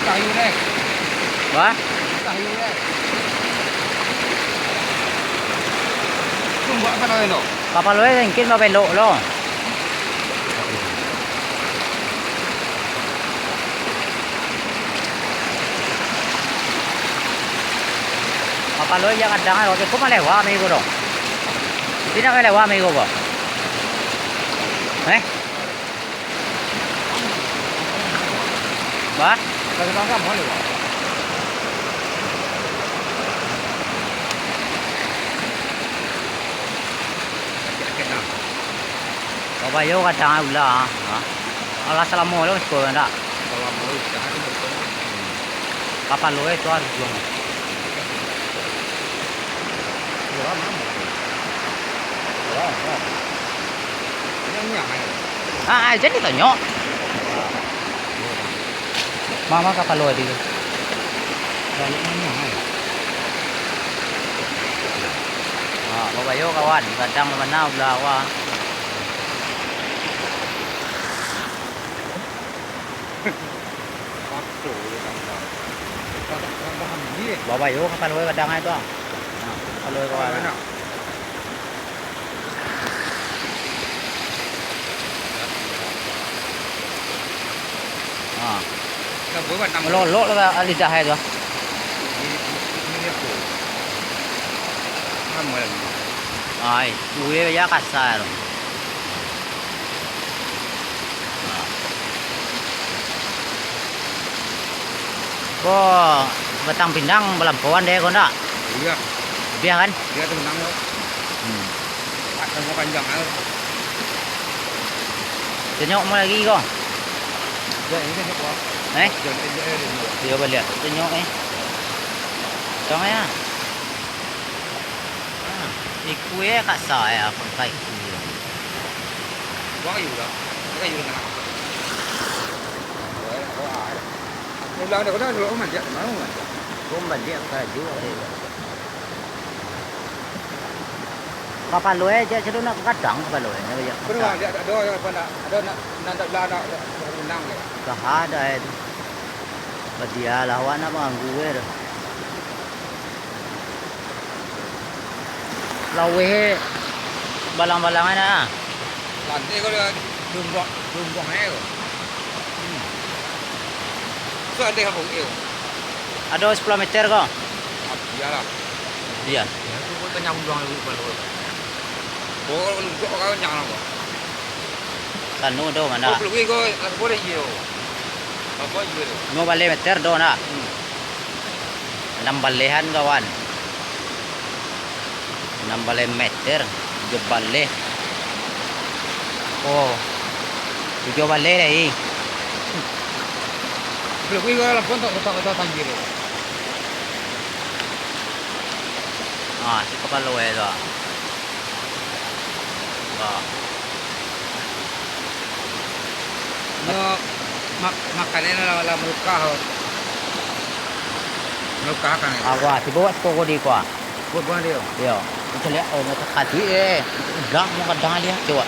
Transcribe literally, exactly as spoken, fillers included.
Kayu deh. Wah? Kayu deh. Tumbak apa namanya tu? Kapalo e mungkin babelok lo. Kapalo e jan kadang lo, cukup malewa minggu tu. Tidak malewa minggu ko. Eh? Bah? Kalau sama-sama boleh, Bang. Babayo kadang ulah, ha? Alah salamo lo siko ndak? Salamo lo, jangan tu betul. Kapalo e tu harus juang. Juang, Bang. Juang, Bang. Ini yang mana? Ah, ah, jadi tanyo. Mama kapalo tadi tu. Balik mana, hai? Ha, babayo kawan, gadang bana ulah awak. Babayo kapalo gadang ai tu. Ha, kapalo kawan. Ha. Lolok lah lidah e tu. Ai, kue ya kasar. Ko batang pindang balampauan deh ko ndak? Iya. Biah kan? Iya tu menang ko. Hmm. Batang ko panjang kan. Tengok mo lagi ko. Ya, ini tengok ko. Eh? Jangan tengok e dulu. Iya baliak. Tengok eh. Tengok ya. Iku e kasa e, apo ka iku e. Buang kayu lah. Buang kayu lah. Ulang dah, ulang dulu, manjak, mau manjak. Kau manjak ka kayu, eh. Kapalo e, jak cado nak gadang kapalo e, nak jak. Betul, gadang. Dia tak ada yang apa nak, ada nak, nak, nak belah nak, nak menang ya. Dah ada e tu. Badialah awak nak manganggu e tu. Laweh balang-balang e nah. Lantai ko dah lumbuang, lumbuang e ko. Hmm. Tu ada apa ko? Ada sepuluh meter ko? Ah, iyalah. Iya. Ya, tu ko tanya undang dulu baru. Ko lumbuang ko kenyang ko. Kanu do mana? Oh, pelukui ko, aku boleh iyo. Apa iyo tu? Limo baleh meter do nak? Hmm. Anam balehan, kawan. Anam baleh meter, tujuah baleh. Oh, tujuah baleh lai. Belum, wih, kalau pun tak, tak, tak tanggir. Ah, si kapalo e tu. Wah. Nyo mak-, makan e lah, lah malukah. Malukah kan. Ah, wah, tibo wak siko ko di ko, ah. Buah-buahan dia. Iyo. Macam lihat, oh, macam kaduik e. Udah, mau kadang lihat, coba.